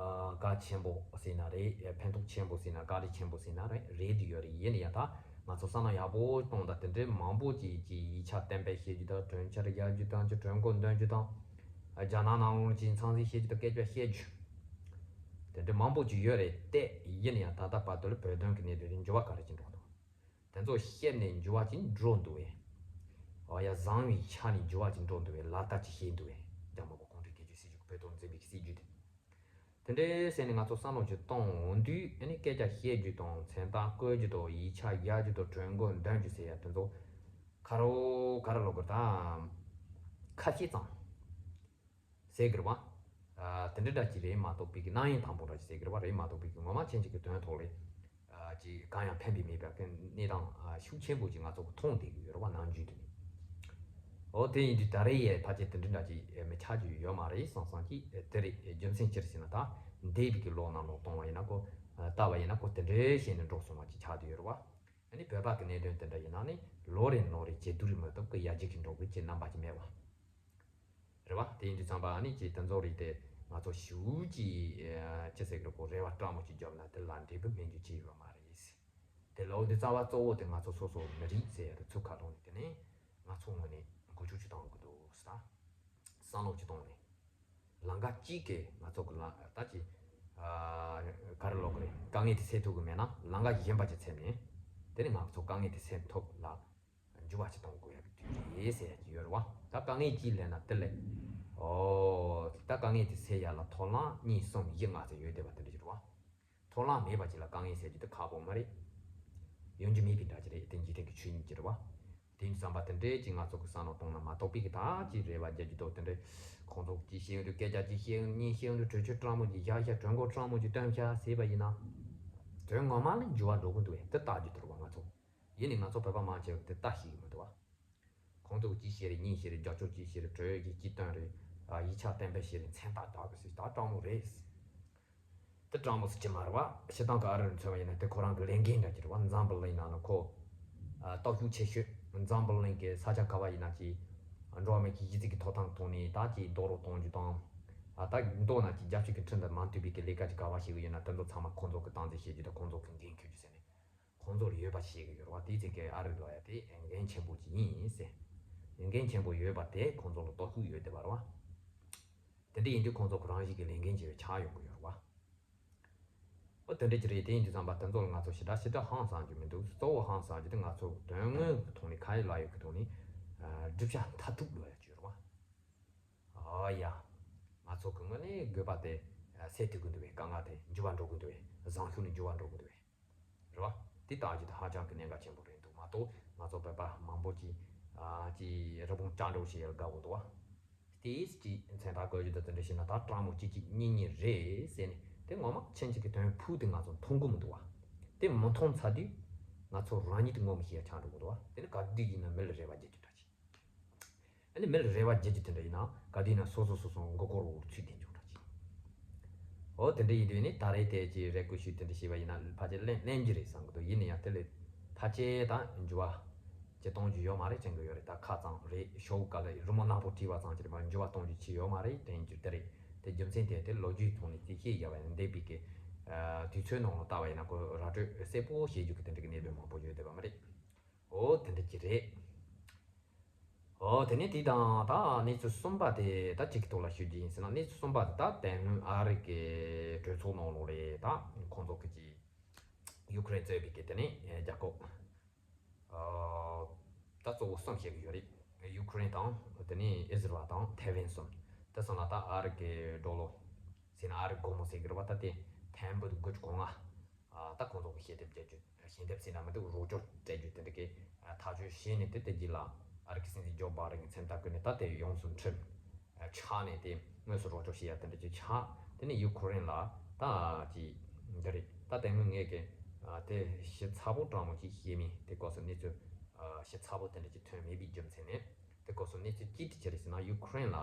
གལ་ཆེན་པོ་ཟེར་ན་རེད། ཕན་ཐོགས་ཆེན་པོ་ཟེར་ན། བཀའ་དྲིན་ཆེན་པོ་ཟེར་ན་རེད། རེད་དུ་ཡོད་རེད། ཡིན་ན་ཡང་ད་ང་ཚོ་བསམ་བློ་ཡག་པོ་གཏོང་དང་། དེ་འདྲའི་མང་པོ་ཅིག་ཅིག་ཡིག་ཆ་གཏན་འབེབས་བྱེད་རྒྱུ་དང་། གྲོས་འཆར་རྒྱག་རྒྱུ་དང་། ཅིག་གྲོས་འགོ་འདོན་རྒྱུ་དང་། རྒྱ་ནག་ནང་ལོགས་ཅིག་མཚམས་འཛིན་བྱེད་རྒྱུ་དང་། སྐད་ཆ་བཤད་རྒྱུ་དེ་འདྲའི་མང་པོ་ཅིག་ཡོད་རེད་དེ། ཡིན་ན་ཡང་ད་ལྟ་བར་དུ་ལ་བོད་དོན་གི་གནད་དོན་དེ་འགྱུར་བ་ག་རེ་ཅིག་འགྲོ་འདུག་དེ་ཚོ་བཤད་ནས་འགྱུར་བ་ཅིག་འགྲོ་འདུག་བས། ཨོ་ཡ། བཟང་བའི་ཆ་ནས་འགྱུར་བ་ཅིག་འགྲོ་འདུག་བས། ལག་བསྟར་ཅིག་བྱས་འདུག་བས། རྒྱ་དམར་པོ་གུང་ཁྲན་རྒྱལ་གཅེས་སྲིད་གཞུང་གི་བོད་དོན་འཛིན་པའི་སྲིད་ཇུས་དེ། དེ་འདྲའི་ཟེར་ནས་ང་ཚོ་བསམ་བློ་ཅིག་གཏོང་འོང་དུས་ཨ་ནི་སྐད་ཆ་བཤད་རྒྱུ་དང་། མཚན་རྟགས་བཀོད་རྒྱུ་དང་། ཡིག་ཆ་རྒྱག་རྒྱུ་དང་། གྲོས་འགོ་འདོན་རྒྱུ་ཟེར་ཡ་དེ་ཚོ་ཁ་རོག་ག་རེ་ལབ་དགོས་རེད། ད་ཁ་ཤས་ཙམ་ཟེར་གི་རེད་བ། ཨ། དེ་འདྲ་འདྲ་ཅིག་རེད་མ་གཏོགས་པའི་གི་རྣམ་གཡེང་དང་པོ་འདྲ་ཅིག་ཟེར་གི་རེད་བ། རེད་མ་གཏོགས་པའི་གི་ངོ་མ་ཕྱིན་ཅི་གི་དོན་ཐོག་ལ། ཨ། ཅིག་གང་ཡང་ཕན་པའི་མེད་པའི་གི་གནས་སྟངས་ཨ་ཤུགས་ཆེན་པོ་ཅིག་ང་ཚོ་གི་མཐོང་བསྡད་གི་ཡོད་རེད་བ། ནམ་རྒྱུན་དུ་ནས། འོ་དེ་ཡིན་དུས་ད་རེས་ཡས་ཕལ་ཆེར་དེ་འདྲ་འདྲ་ཅིག་མི་ཆགས་རྒྱུ་ཡོད་མ་རེད་བསམ་བསམ་གྱིས། དེ་རེད། རྒྱུ་མཚན་ཅི་རེད་ཟེར་ན། ད་འདས་པའི་གི་ལོ་ནང་ལོགས་གཏོང་བ་ཡིན་ན་ཁོ། ལྟ་བ་ཡིན་ན་ཁོ་དེ་འདྲའི་བྱས་ནས་འགྲོ་སོང་བ་ཅིག་ཆགས་བསྡད་ཡོད་རེད་བ། ཨ་ནི་བོད་པ་གི་གནད་དོན་དེ་འདྲ་ཡིན་ན་ནི་ལོ་རེ་ལོ་རེ་ཇེ་སྡུག་རེད་མ་གཏོགས་གི་ཡར་རྒྱས་ཀྱི་འགྲོ་གི་ཅིག་རྣམ་པ་ཅིག་མེད་བ། རེད་བ། དེ་ཡིན་དུས་ཙམ་པ་ཨ་ནི་ཅིག་དེ་ཚོ་རིགས་དེ་ང་ཚོ་ཞེ་པོ་ཅིག་ཅི་ཟེར་གི་རེད་གོ། རེ་བ་སྤྲང་མོ་ཅིག་རྒྱོབ་ན་དེ་ལ་འབྲས་བུ་སྨིན་རྒྱུ་ཅིག་ཡོད་མ་རེད། དེ་ལོ་འདི་རྩ་བ་གཙོ་བོ་དེ་ང་ཚོ་སོ་སོ་མི་རིགས་ཟེར་ཡ་དེ་ཚུར་ཁ་ལོག་ནས་དེ་ནས་ང་ཚོ་ངོས་ནས་འགུལ་སྐྱོད་ཅིག་གཏོང་དགོས་འདུག་ཟེར། བསམ་བློ་ཅིག་བཏང་ནས་ལམ་ཁ་གཅིག་གིས་ང་ཚོ་གི་ལ་ད་ཅིག་ཨ་ག་རེ་ལབ་དགོས་རེད། དཀའ་ངལ་དེ་སེལ་ཐུབ་གི་མེད་ན་ལམ་ཁ་གཞན་པ་ཅིག་འཚོལ་ནས་དེ་ནས་ང་ཚོ་དཀའ་ངལ་དེ་སེལ་ཐུབ་ལ། འགྱུར་བ་ཅིག་གཏོང་དགོས་ཡ་གི་དུས་རེད་ཟེར་ཡ་ཅིག་ཡོད་རེད་བ། ད་དཀའ་ངལ་གཅིག་སླེབས་ན་དེ་ལས། ཨོ། ད་དཀའ་ངལ་དེ་སེལ་ཡ་ལ་ཐབས་ལམ་གཉིས་གསུམ་བཞི་ལྔ་ཙམ་ཡོད་བསྡད་པ་དེ་འདྲ་ཅིག་རེད་བ། ཐབས་ལམ་མེད་པ་ཅིག་ལ་དཀའ་ངལ་སེལ་རྒྱུ་དེ་ཁག་པོ་མ་རེད། ཡོང་རྒྱུ་མེད་པའི་འདྲ་ཅིག་རེད། དེ་འཇིག་རྟེན་གྱི་ཆོས་ཉིད་ཅིག་རེད་བ། དེ་ཡིན་དུས་ཙམ་པ་དེ་འདྲའི་ཅིག་ང་ཚོ་གི་བསམ་བློ་གཏོང་ན་མ་གཏོགས་པའི་གི་ད་ཅིག་རེ་བ་རྒྱག་རྒྱུ་དང་། དེ་འདྲའི་ཁོང་ཚོ་གིས་བཤད་ཡོང་དུས་སྐད་ཆ་ཅིག་བཤད་ཡོང་། གཉིས་བཤད་ཡོང་དུས་གྲོས་ཆོད་སྤྲང་མོ་ཅིག་བཞག་བཞག་གྲོས་འགོ་སྤྲང་མོ་ཅིག་བཏོན་བཞག་ཟེར་བ་ཡིན་ན། དོན་ངོ་མ་ལ་འགྱུར་བ་འགྲོ་གི་འདུག་བས། དེ་ལྟ་རྒྱུ་དེ་རེད་བ། ང་ཚོ། ཡིན་ནའི་ང་ཚོ་བོད་པ་མང་ཆེ་བ་དེ་ལྟ་ཤེས་ཀྱི་མི་འདུག་བ། ཁོང་ཚོ་གཅིག་བཤད་རེད། གཉིས་བཤད་རེད། རྒྱབ་སྐྱོར་གཅིག་བཤད་རེད། གྲོས་གཅིག་གཅིག་བཏོན་རེད། ཨ། ཡིག་ཆ་གཏན་འབེབས་བྱས་རེད། མཚན་རྟགས་རྒྱག་དགོས་ཟེར། ད་སྤྲང་མོ་རེད། དེ་སྤྲང་མོ་ཟེར་གྱི་མ་རེད་བ། སྤྱིར་བཏང་གི་ཨ་རི་ལ་མཚོན་པ་ཡིན་ན་དེ་ཁོ་རང་གི་ལས་འགན་འདྲ་ཅིག་རེད་བ། འཛམ་བུ་གླིང་ནང་ན་ཁོ། ཨ། སྟོབས་ཤུགས་ཆེ་ཤོས། འཛམ་བུ་གླིང་གི་ས་ཆ་ག་བ་ཡིན་ན་ཅིག་འགྲོ་བ་མིའི་གཞི་རྩའི་གི་ཐོབ་ཐང་ཐོག་ནས་ད་ཅིག་རྡོག་རོལ་གཏོང་རྒྱུ་དང་། ཨ། ད་མདོར་ན་ཅིག་རྒྱལ་སྤྱི་གི་ཁྲིམས་དང་མ་མཐུན་པའི་གི་ལས་ཀ་ཅིག་ག་བ་བྱེད་གི་ཡོད་ན་དེ་ཚོ་ཚང་མ་ཁོང་ཚོ་གིས་སྟངས་འཛིན་བྱེད་རྒྱུ་དང་། ཁོང་ཚོ་གིས་འགན་འཁུར་རྒྱུ་ཟེར་ནས། ཁོང་ཚོ་ལ་ཡོད་པ་ཞིག་ཡོད་རེད་བ། དེའི་ཚེ་གའི་ཨ་རི་ལ་ཡ་དེ་འགན་ཆེན་པོ་ཅིག་ཡིན་ཟེར། འགན་ཆེན་པོ་ཡོད་པ་དེ་ཁོང་ཚོ་ལ་སྟོབས་ཤུགས་ཡོད་བསྡད་པ་རེད་བ། དེ་འདྲ་ཡིན་དུས་ཁོང་ཚོ་ཁོ་རང་ཞིག་གི་ལས་འགན་ཆེ་བའི་ཆགས་ཡོང་གི་ཡོད་རེད་བ། ཨོ་དེ་འདྲ་ཅིག་རེད། དེ་ཡིན་དུས་ཙམ་པ་དེ་ཚོ་ལ་ང་ཚོ་ཞེ་དྲག་ཞེ་དྲག་ཧང་སང་རྒྱུ་མི་འདུག་གཙོ་བོ་ཧང་སང་རྒྱུ་དེ་ང་ཚོ་དོན་དངོས་ཀྱི་ཐོག་ནས་ཁ་ཡོད་ལག་ཡོད་ཀྱི་ཐོག་ནས་ཨ་བསྒྲུབ་བྱ་མཐར་ཐུག་ལོས་ཡ་ཅིག་ཡོད་རེད་བ། ཨོ་ཡ། ང་ཚོ་གི་ངོས་ནས་དགོས་པ་དེ་ཨ་སེལ་ཐུབ་ཀྱི་འདུག་བས། དཀའ་ངལ་དེ་འགྱུར་བ་འགྲོ་གི་འདུག་བས། བཟང་ཤུགས་ནས་འགྱུར་བ་འགྲོ་གི་འདུག་བས། རེད་བ། དེ་ལྟ་རྒྱུ་དེ་ཧ་ཅང་གི་གནད་འགག་ཆེན་པོ་རེད་འདུག་མ་གཏོགས་ང་ཚོ་བོད་པ་མང་པོ་ཅིག་ཨ་ཅིག་རི་བོང་ལྕགས་འགྲོ་བྱེད་ཡ་དགའ་བོ་འདུག་བ། དེས་ཅིག་མཚན་རྟགས་བཀོད་རྒྱུ་དང་དེ་འདྲ་བྱས་ན་ད་སྤྲང་མོ་གཅིག་གཅིག་གཉིས་གཉིས་རེད་ཟེར་ནས་དེ་ངོ་མ་ཕྱིན་ཅི་གི་དོན་ཕུགས་དེ་ང་ཚོ་མཐོང་གི་མི་འདུག་བ། དེ་མི་མཐོང་ཚར་དུས་ང་ཚོ་རང་ཉིད་དེ་ངོ་མི་ཤེས་ཡ་ཆགས་འགྲོ་གི་འདུག་བ། དེ་ནི་ག་དུས་ཡིན་ན་མི་ལ་རེ་བ་རྒྱག་རྒྱུ་འདྲ་ཅིག་ཨ་ནི་མི་ལ་རེ་བ་བརྗེད་རྒྱུ་དེ་འདྲ་ཡིན་ན་ག་དུས་ན་སོ་སོ་སོ་སོ་མགོ་སྐོར་འོག་ཚུད་བསྡད་འཇོག་འདྲ་ཅིག་འོ་དེ་འདྲ་ཡིན་དུས་ནི་ད་རེས་དེ་ཅིག་རེ་སྐུལ་ཞུས་དེ་འདྲ་བྱས་པ་ཡིན་ན་ཕལ་ཆེར་ལན་ལན་གྱི་རེད་བསམ་གི་འདུག་ཡིན་ན་ཡང་དེ་ལས་ཕལ་ཆེར་ད་འགྱུར་བ་ཅི་གཏོང་རྒྱུ་ཡོད་མ་རེད་དྲན་གི་ཡོད་རེད། ད་ཁ་ཙང་རེད་ཤོག་ག་ལ་རི་མོ་ནག་པོ་བྲིས་པ་ཙང་ཅིག་རེད་མ་འགྱུར་བ་གཏོང་རྒྱུ་ཅི་ཡོད་མ་རེད་དྲན་རྒྱུ་དེ་རེད། དེ་རྒྱུ་མཚན་དེ་དེ་ལོ་རྒྱུས་ཐོག་ནས་དེ་ཤེས་རྒྱ་བ་ཡིན་ན་འདས་པའི་གི་དུས་ཚོད་ནང་ལ་ལྟ་བ་ཡིན་ན་ཁོ་ར་སྤྲོད་གསལ་པོ་བྱེད་རྒྱུ་གི་དེ་འདྲ་གི་གནད་དོན་མང་པོ་ཡོད་བསྡད་པ་མ་རེད། འོ་དེ་འདྲ་ཅིག་རེད། ཨོ་དེ་ནས་དེ་དང་ད་གནས་ཚུལ་གསུམ་པ་དེ་ད་གཅིག་གི་ཐོག་ལ་ཞུ་རྒྱུ་ཡིན་ཟེར་ན། གནས་ཚུལ་གསུམ་པ་དེ་ད་དེ་སྔོན་ཨ་རི་གི་གྲོས་ཚོགས་ནང་ལོགས་ལས་ད་ཁོང་ཚོ་གི་ཅིག་ཡུ་ཁུ་རེན་གཙོས་པའི་གི་དེ་ནས་རྒྱལ་ཁབ་ཨོ་ད་གཙོ་བོ་གསུམ་བཤད་གི་ཡོད་རེད། ཡུ་ཁུ་རེན་དང་དེ་ནས་ཨི་ཟི་རལ་དང་ཐའེ་ཝན་གསུམ། དེ་གསུམ་ལ་ད་ཨ་རི་གི་ཌོ་ལར་ཟེར་ན་ཨ་རི་སྒོར་མོ་ཟེར་གི་རེད་པ། ད་དེ་ཐེར་འབུམ་དགུ་བཅུ་གོ་ལྔ། ཨ་ད་ཁོང་ཚོ་གི་ཞལ་འདེབས་རྒྱག་རྒྱུ་ཞལ་འདེབས་ཟེར་ན་མི་འདུག་རོགས་སྐྱོར་སྤྲད་རྒྱུ་དེ་འདྲ་གི་ཐག་གཅོད་བྱས་ནས་དེ་དེ་རྗེས་ལ་ཨ་རི་གི་སྲིད་འཛིན་ཇོ་བྷའི་ཌེན་གྱི་མཚན་རྟགས་བཀོད་ནས་ད་དེ་ཡོངས་སུ་ཁྲིམས་ཆགས་ནས་དེ་དངོས་སུ་རོགས་སྐྱོར་བྱེད་ཡ་དེ་འདྲ་ཅིག་ཆགས། དེ་ནས་ཡུ་ཁུ་རེན་ལ་ད་ཅིག་འདི་རེད། ད་དེ་སྔོན་ངས་གི་དེ་ཞིབ་ཚགས་པོ་དྲང་མོ་ཅིག་ཤེས་མེད། དེ་སྐབས་སུ་གནས་ཚུལ་ཞིབ་ཚགས་པོ་དེ་འདྲ་ཅིག་ཐོན་མེད་པའི་རྒྱུ་མཚན་ནས། དེ་སྐབས་སུ་གནས་ཚུལ་ཅི་ཐད་ཆེ་རེད་ཟེར་ན། ཡུ་ཁུ་རེན་ལ་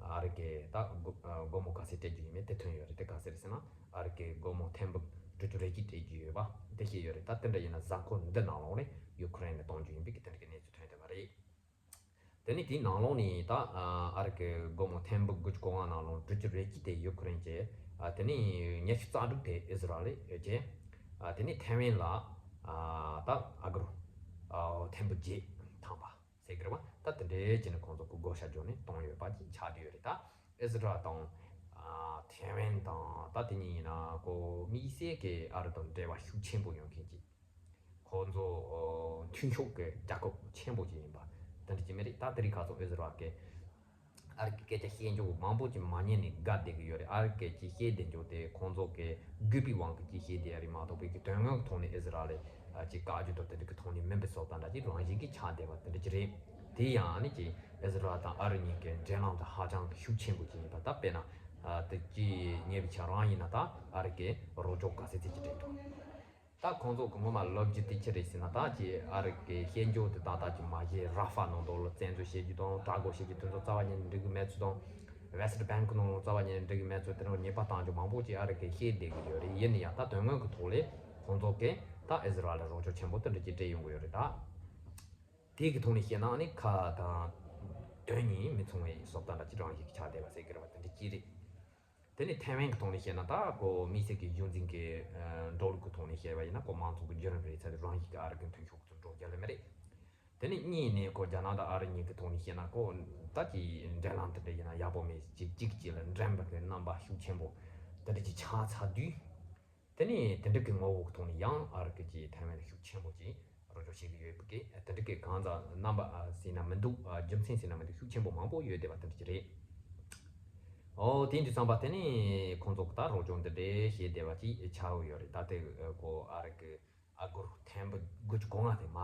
ཨ་རི་གི་ད་སྒོ་སྒོར་མོ་ག་ཚད་སྤྲད་རྒྱུ་ཡིན་མིན་དེ་ཐོན་ཡོད་རེད། དེ་ག་ཚད་རེད་ཟེར་ན་ཨ་རི་གི་སྒོར་མོ་ཐེར་འབུམ་དྲུག་ཅུ་རེ་གཅིག་སྤྲད་རྒྱུ་ཡོད་པ་དེ་བཤད་ཡོད་རེད། ད་དེ་འདྲ་ཡིན་ན་གཟའ་འཁོར་འདི་ནང་ལོགས་ནས་ཡུ་ཁུ་རེན་ལ་གཏོང་རྒྱུ་ཡིན་པའི་གི་དེ་འདྲ་གི་གནས་ཚུལ་ཐོན་བསྡད་པ་རེད། དེ་ནས་དེའི་ནང་ལོགས་ནས་ད་ཨ་རི་གི་སྒོར་མོ་ཐེར་འབུམ་དགུ་བཅུ་གོ་ལྔ་ནང་ལོགས་དྲུག་ཅུ་རེ་གཅིག་དེ་ཡུ་ཁུ་རེན་བྱས། དེ་ནས་ཉི་ཤུ་རྩ་དྲུག་དེ་ཨི་ཟི་རལ་བྱས། དེ་ནས་ཐའེ་ཝན་ལ་ད་ཨ་སྒོར་ཐེར་འབུམ་བརྒྱད་ཐམ་པ། ཟེར་གི་རེད་བ། ད་དེ་འདྲའི་བྱས་ནས་ཁོང་ཚོ་གི་བགོ་བཤའ་བརྒྱབ་ནས་བཏང་ཡོད་པ་ཅིག་ཆགས་བསྡད་ཡོད་རེད། ད་ཨི་ཟི་རལ་དང་ཨ་ཐའེ་ཝན་དང་ད་དེ་གཉིས་ཡིན་ན་ཁོ་དམིགས་བསལ་གྱི་ཨ་རི་དང་འབྲེལ་བ་ཤུགས་ཆེན་པོ་ཡོད་མཁན་ཅིག་ཁོང་ཚོ་ཨོ་མཐུན་ཕྱོགས་ཀྱི་རྒྱལ་ཁབ་ཆེན་པོ་ཅིག་ཡིན་པ་དེ་འདྲ་ཅིག་མེད་རེད། ད་དེ་རིང་ཁ་སང་ཨི་ཟི་རལ་གྱི་ཨ་རི་གི་སྐད་ཆ་བཤད་འཇོག་མང་པོ་ཅིག་མ་ཉན་ནས་དགའ་བསྡད་ཀྱི་ཡོད་རེད། ཨ་རི་སྐད་ཅིག་བཤད་བསྡད་འཇོག་དེ་ཁོང་ཚོ་གི་དགོས་པའི་དབང་གིས་ཅིག་བཤད་བསྡད་ཡ་རེད་མ་གཏོགས་པའི་གི་དོན་དངོས་ཀྱི་ཐོག་ནས་ཨི་ཟི་རལ་ལ་ཅིག་བཀག་རྒྱུ་དང་དེ་འདྲ་གི་ཐོག་ནས་མིན་པའི་བཟོ་ལྟ་འདྲ་ཅིག་རང་བཞིན་གྱིས་ཆགས་བསྡད་པ་དེ་འདྲ་ཅིག་རེད། དེ་ཡང་ཨ་ནི་ཅིག་ཨི་ཟི་རལ་དང་ཨ་རི་གཉིས་ཀྱི་འབྲེལ་ལམ་དེ་ཧ་ཅང་ཤུགས་ཆེན་པོ་ཅིག་ཡིན་པ། ད་དཔེར་ན་དེ་ཅིག་ཉེ་བའི་ཆར་རང་ཡིན་ན་ད་ཨ་རི་གི་རོགས་སྐྱོར་ག་ཚད་ཅིག་སྤྲད་འདུག་ད་ཁོང་ཚོ་གི་ངོ་མ་ལབ་རྒྱུ་དེ་ཅི་རེད་ཟེར་ན། ད་ཅིག་ཨ་རི་གི་ཤེས་འཇོག་དེ་ཏག་ཏག་ཅིག་མ་བྱས། ར་ཧྥ་ནང་དུ་ལ་བཙན་འཛུལ་བྱེད་རྒྱུ་དང་དྲག་རྒོལ་བྱེད་རྒྱུ་དེ་ཚོ་རྩ་བ་ཉིད་ནས་འགྲིག་གི་མེད་ཚུལ་དང་། West Bank་ནང་ལ་རྩ་བ་ཉིད་ནས་འགྲིག་གི་མེད་ཚུལ་དེ་འདྲ་ཉེས་པ་བཏང་རྒྱུ་མང་པོ་ཅིག་ཨ་རི་གིས་བཤད་བསྡད་ཀྱི་ཡོད་རེད། ཡིན་ན་ཡང་ད་དོན་དངོས་ཀྱི་ཐོག་ལས་ཁོང་ཚོ་གིས་ད་ཨི་ཟི་རལ་ལ་རོགས་སྐྱོར་ཆེན་པོ་དེ་འདྲ་ཅིག་སྤྲད་ཡོང་གི་ཡོད་རེད། ད་དེ་གི་ཐོག་ནས་བཤད་ན་ནི་ཁ་དང་དོན་གཉིས་མི་མཚུངས་པའི་བཟོ་ལྟ་འདྲ་ཅིག་རང་བཞིན་གྱིས་ཆགས་བསྡད་པ་ཟེར་གྱི་རེད་བ། དེ་འདྲ་ཅིག་རེད། དེ་ནས་ཐའེ་ཝན་གྱི་ཐོག་ནས་བཤད་ན་ད་ཁོ་དམིགས་བསལ་གྱི་གཞུང་འཛིན་གྱི་ཨ་འགྲོ་ལུགས་ཀྱི་ཐོག་ནས་བཤད་པ་ཡིན་ན་ཁོ་མང་གཙོ་གི་བརྒྱུད་རིམ་རེད་ཚར་ཏེ་རང་བཞིན་གྱི་ཨ་རི་གི་མཐུན་ཕྱོགས་སུ་འགྲོ་རྒྱུ་ལས་མེད་རེད། དེ་ནས་གཉིས་ནས་ཁོ་རྒྱ་ནག་དང་ཨ་རི་གཉིས་ཀྱི་ཐོག་ནས་བཤད་ན་ཁོ་ད་ཀྱི་འབྲེལ་ལམ་དེ་འདྲ་ཡིན་ན་ཡག་པོ་མེད། གཅིག་གཅིག་གཅིག་ལ་འགྲན་པ་གི་རྣམ་པ་ཤུགས་ཆེན་པོ་དེ་འདྲ་ཅིག་ཆགས་ཚར་དུས། དེ་ནས་དེ་འདྲ་གི་ངོ་བོ་གི་ཐོག་ནས་ཡང་ཨ་རི་གི་ཅིག་ཐའེ་ཝན་ལ་ཤུགས་ཆེན་པོ་ཅིག་རོགས་སྐྱོར་བྱེད་ཀྱི་ཡོད་པའི་གི་དེ་འདྲ་གི་གང་ཟག་རྣམ་པ་ཟེར་ན་མི་འདུག་རྒྱུ་མཚན་ཟེར་ན་མི་འདུག་ཤུགས་ཆེན་པོ་མང་པོ་ཡོད་བསྡད་པ་དེ་འདྲ་ཅིག་རེད། ཨོ་དེ་འདྲ་བསམ་པ་དེ་ནས་ཁོང་ཚོ་གི་ད་རོགས་སྐྱོར་འདི་འདྲའི་བྱས་བསྡད་པ་ཅིག་ཆགས་ཡོད་རེད། ད་དེ་ཁོ་ཨ་རི་གི་ཨ་སྒོར་ཐེར་འབུམ་དགུ་བཅུ་གོ་ལྔ་དེ་མ་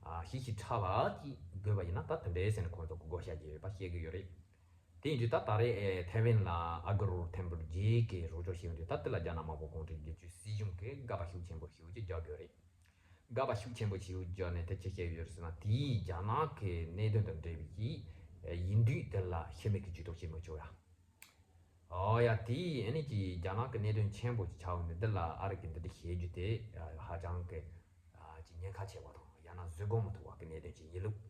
ཨ་ཤི་ཤི་ཁྲ་བ་ཅིག་དགོས་པ་ཡིན་ན་ད་དེ་འདྲའི་ཟེར་ནས་ཁོང་ཚོ་གི་བགོ་བཤའ་བརྒྱབ་ཡོད་པ་བཤད་ཀྱི་ཡོད་རེད། དེ་ཡིན་དུས་ད་ད་རེས་ཨེ་ཐའེ་ཝན་ལ་ཨ་སྒོར་ཐེར་འབུམ་བརྒྱད་ཀྱི་རོགས་སྐྱོར་བྱས་ཡོང་དུས་ད་དེ་ལ་རྒྱ་ནག་དམར་པོ་གུང་ཁྲན་སྒེར་གཅོད་སྲིད་གཞུང་གིས་དགག་པ་ཤུགས་ཆེན་པོ་ཞེ་པོ་ཅིག་བརྒྱབ་ཡོད་རེད། དགག་པ་ཤུགས་ཆེན་པོ་ཞེ་པོ་བརྒྱབ་ནས་དེ་ཅི་བཤད་ཡོད་ཟེར་ན། དེའི་རྒྱ་ནག་གི་གནད་དོན་དང་འབྲེལ་བའི་ཅིག་ཡིན་དུས་དེ་ལ་ཕྱི་མི་གིས་ཇུས་གཏོགས་བྱེད་མི་ཆོག་ཡ། ཨོ་ཡ་དེའི་ཨ་ནི་ཅིག་རྒྱ་ནག་གི་གནད་དོན་ཆེན་པོ་ཅིག་ཆགས་ཡོང་དུས་འདི་ལ་ཨ་རི་གིས་འདི་འདྲ་བྱེད་རྒྱུ་དེ་ཧ་ཅང་གི་ཅིག་ཉེན་ཁ་ཆེ་བ་དང་ཡང་ན་བཟོད་སྒོམ་མི་ཐུབ་པ་གི་གནད་དོན་ཅིག་ཡིན་ལུགས།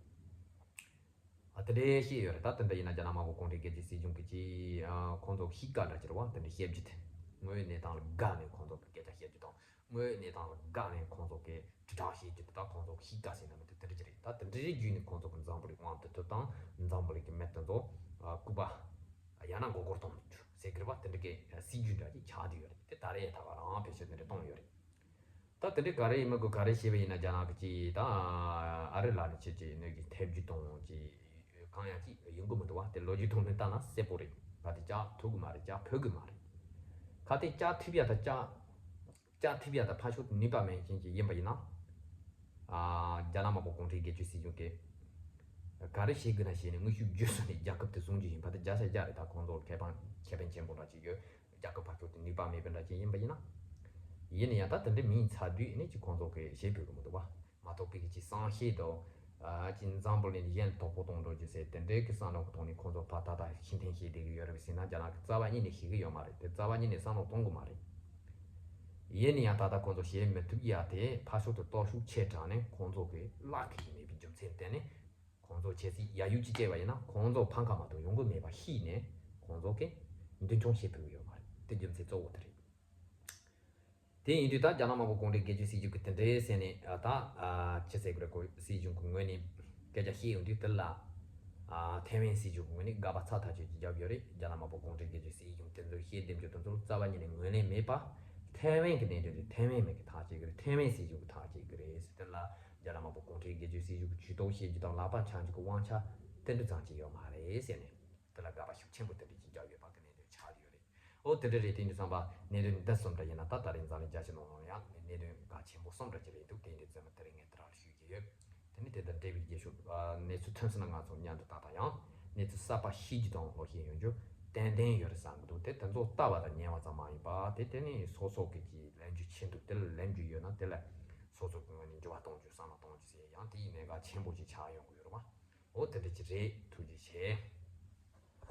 ཨ་དེ་འདྲའི་བཤད་ཡོད་རེད། ད་དེ་འདྲ་ཡིན་ན་རྒྱ་ནག་དམར་པོ་གུང་ཁྲན་སྒེར་གཅོད་སྲིད་གཞུང་གི་ཅིག་ཨ་ཁོང་ཚོ་གི་གཤིས་ཀ་འདྲ་ཅིག་རེད་བ། དེ་འདྲ་བཤད་རྒྱུ་དེ་དངོས་ཡོད་གནས་སྟངས་ལ་དགའ་ནས་ཁོང་ཚོ་གི་སྐད་ཆ་བཤད་རྒྱུ་དང་། དངོས་ཡོད་གནས་སྟངས་ལ་དགའ་ནས་ཁོང་ཚོ་གི་དྲིལ་བསྒྲགས་བཤད་རྒྱུ་དེ་ད་ཁོང་ཚོ་གི་གཤིས་ཀ་ཟེར་ན་མི་འདུག་དེ་འདྲ་ཅིག་རེད། ད་དེ་འདྲའི་བརྒྱུད་ནས་ཁོང་ཚོ་གི་འཛམ་བུ་གླིང་དབང་དུ་བསྡུ་དང་འཛམ་བུ་གླིང་གི་མི་དེ་ཚོ་ཨ་སྐུད་པ་ཡང་ན་མགོ་སྐོར་གཏོང་རྒྱུ་ཟེར་གི་རེད་བ། དེ་འདྲ་གི་སྲིད་ཇུས་འདྲ་ཅིག་ཆགས་བསྡད་ཡོད་རེད། དེ་ད་རེས་ད་ག་རང་བེད་སྤྱོད་དེ་འདྲ་གཏོང་ཡོད་རེད། ད་དེ་འདྲའི་ག་རེ་ཡིན་མིན་གི་ག་རེ་བྱས་པ་ཡིན་ན་རྒྱ་ནག་གི་ཅིག་ད་ཨ་རི་ལ་ནི་ཁྱེད་ཀྱི་ནུས་ཀྱི་ཐེབས་རྒྱུ་དང་ཅིག་གང་ཡང་ཅིག་ཡོང་གི་མི་འདུག་བ། དེ་ལོ་རྒྱུས་ཐོག་ནས་ལྟ་ན་གསལ་པོ་རེད། ག་དེ་བཅག་ཐུབ་གི་མ་རེད། བཅག་ཕོད་གི་མ་རེད། ག་དེ་བཅག་ཐུབ་ཡ་ད་བཅག་བཅག་ཐུབ་ཡ་ད་ཕར་ཕྱོགས་དེ་ནུས་པ་མེད་མཁན་ཅིག་ཡིན་པ་ཡིན་ན། ཨ་རྒྱ་ནག་དམར་པོ་གུང་ཁྲན་སྒེར་གཅོད་སྲིད་གཞུང་གིས་ག་རེ་བྱེད་དགོས་ན་བྱས་ནས་དངོས་ཤུགས་བརྒྱུད་གསུམ་ནས་རྒྱལ་ཁབ་དེ་བཟུང་རྒྱུ་ཡིན་པ་དེ་བརྒྱ་ཆ་བརྒྱ་རེད། ད་ཁོང་ཚོ་ལ་ཁེ་ཕན་ཁེ་ཕན་ཆེན་པོ་འདྲ་ཅིག་ཡོད། རྒྱལ་ཁབ་ཕར་ཕྱོགས་དེ་ནུས་པ་མེད་པ་འདྲ་ཅིག་ཡིན་པ་ཡིན་ན། ཡིན་ན་ཡང་ད་དེ་འདྲ་མིན་ཚར་དུས་ནི་ཅིག་ཁོང་ཚོ་གིས་བྱེད་ཕོད་གི་མི་འདུག་བ། མ་གཏོགས་པའི་གི་ཅིག་བསམ་ཤེས་དང་ ཨ་ཅི་འཛམ་བུ་གླིང་གཞན་ལ་དོག་པོ་གཏོང་འགྲོ་རྒྱུ་ཟེར་དེ་འདྲའི་གི་བསམ་བློ་གི་ཐོག་ནས་ཁོང་ཚོ་ཕར་ད་ལྟ་ཕྱིར་འཐེན་བྱེད་བསྡད་ཀྱི་ཡོད་རེད་ཟེར་ན། རྒྱ་ནག་གི་རྩ་བ་ཉིད་ནས་ཤེས་ཀྱི་ཡོད་མ་རེད། དེ་རྩ་བ་ཉིད་ནས་བསམ་བློ་གཏོང་གི་མ་རེད། ཡིན་ན་ཡང་ད་ལྟ་ཁོང་ཚོ་བྱེད་མི་ཐུབ་ཡ་དེ་ཕར་ཕྱོགས་དེ་སྟོབས་ཤུགས་ཆེ་དྲགས་ནས་ཁོང་ཚོ་གི་ལག་གི་ཡིན་མེད་པའི་རྒྱུ་མཚན་བརྟེན་ནས། ཁོང་ཚོ་ཁྱེད་ཚོས་ཡ་ཡུལ་གཅིག་བྱས་པ་ཡིན་ན་ཁོང་ཚོ་ཕམ་ཁ་མ་གཏོགས་ཡོང་གི་མེད་པ་ཤེས་ནས་ཁོང་ཚོ་གི་མདུན་མཆོང་བྱེད་ཐུབ་ཀྱི་ཡོད་མ་རེད། དེ་རྒྱུ་མཚན་གཙོ་བོ་དེ་རེད། དེ་ཡིན་དུས་ད་རྒྱ་ནག་དམར་པོ་གུང་ཁྲན་སྒེར་གཅོད་སྲིད་གཞུང་གི་དེ་འདྲའི་ཟེར་ནས་ཨ་ད་ཨ་ཅི་ཟེར་དགོས་རེད། ཁོ་སྲིད་གཞུང་གི་ངོས་ནས་སྐད་ཆ་བཤད་ཡོང་དུས་དེ་ལ་ཨ་ཐའེ་ཝན་སྲིད་གཞུང་གི་ངོས་ནས་དགག་པ་ཚ་ཐག་ཆོད་ཅིག་བརྒྱབ་ཡོད་རེད། རྒྱ་ནག་དམར་པོ་གུང་ཁྲན་སྒེར་གཅོད་སྲིད་གཞུང་དེ་ཚོས་བཤད་འདེམས་རྒྱུ་དེ་ཚོར་རྩ་བ་ཉིད་ནས་ངོས་ལེན་མེད་པ། ཐའེ་ཝན་གི་གནད་དོན་དེ་ཐའེ་ཝན་མི་གི་ཐག་བཅད་གི་རེད། ཐའེ་ཝན་སྲིད་གཞུང་གི་ཐག་བཅད་གི་རེད་ཟེར། དེ་ལ་རྒྱ་ནག་དམར་པོ་གུང་ཁྲན་སྒེར་གཅོད་སྲིད་གཞུང་གི་ཇུས་གཏོགས་བྱེད་རྒྱུ་དང་ལག་པ་འཆང་རྒྱུ་གི་དབང་ཆ་དེ་འདྲ་ཙམ་ཅིག་ཡོད་མ་རེད་ཟེར་ནས། དེ་ལ་དགག་པ་ཤུགས་ཆེན་པོ་དེ་འདྲ་ཅིག་བརྒྱབ་ཡོད་པ་གི་གནད་དོན་ཆགས་ཡོད་རེད། ཨོ་དེ་འདྲ་རེད། དེ་འདྲ་བསམ་པ་གནད་དོན་འདི་གསུམ་འདྲ་ཡིན་ན། ད་ད་རེས་འཛམ་གླིང་རྒྱ་ཆེ་ནང་ལོགས་ཡང་གནད་དོན་གལ་ཆེན་པོ་གསུམ་འདྲ་ཅིག་རེད་འདུག་དེ་འདྲ་ཙམ་དེ་རིང་ངས་དེ་རང་ཞུ་གི་ཡོད། དེ་ནི་དེ་དང་འབྲེལ་བའི་རྒྱས་ཤོག་ཨ་གནས་ཚུལ་ཐོན་ཟིན་ན་ང་ཚོ་མཉམ་དུ་ད་ལྟ་ཡང་གནས་ཚུལ་གསར་པ་ཤེས་རྒྱུ་དང་ལོག་ཤེས་ཡོང་རྒྱུ་ཏན་ཏན་ཡོད་རེད་བསམ་གི་འདུག་དེ་དེ་ཚོ་ལྟ་བ་དང་ཉན་པ་ཙམ་མ་ཡིན་པ། དེ་དེ་ནི་སོ་སོ་གི་གི་ལས་འགུལ་ཆེན་འདུག་དེ་ལ་ལས་འགུལ་ཡོད་ན་དེ་ལ་སོ་སོ་གི་ངོས་ནས་འགྱུར་བ་གཏོང་རྒྱུ་བསམ་བློ་གཏོང་རྒྱུ་ཟེར་ཡང་དེ་ཡིན་ནའི་གལ་ཆེན་པོ་ཅིག་ཆགས་ཡོང་གི་ཡོད་རེད་པ། འོ་དེ་འདྲ་ཅིག་རེད། ཐུགས་རྗེ་ཆེ།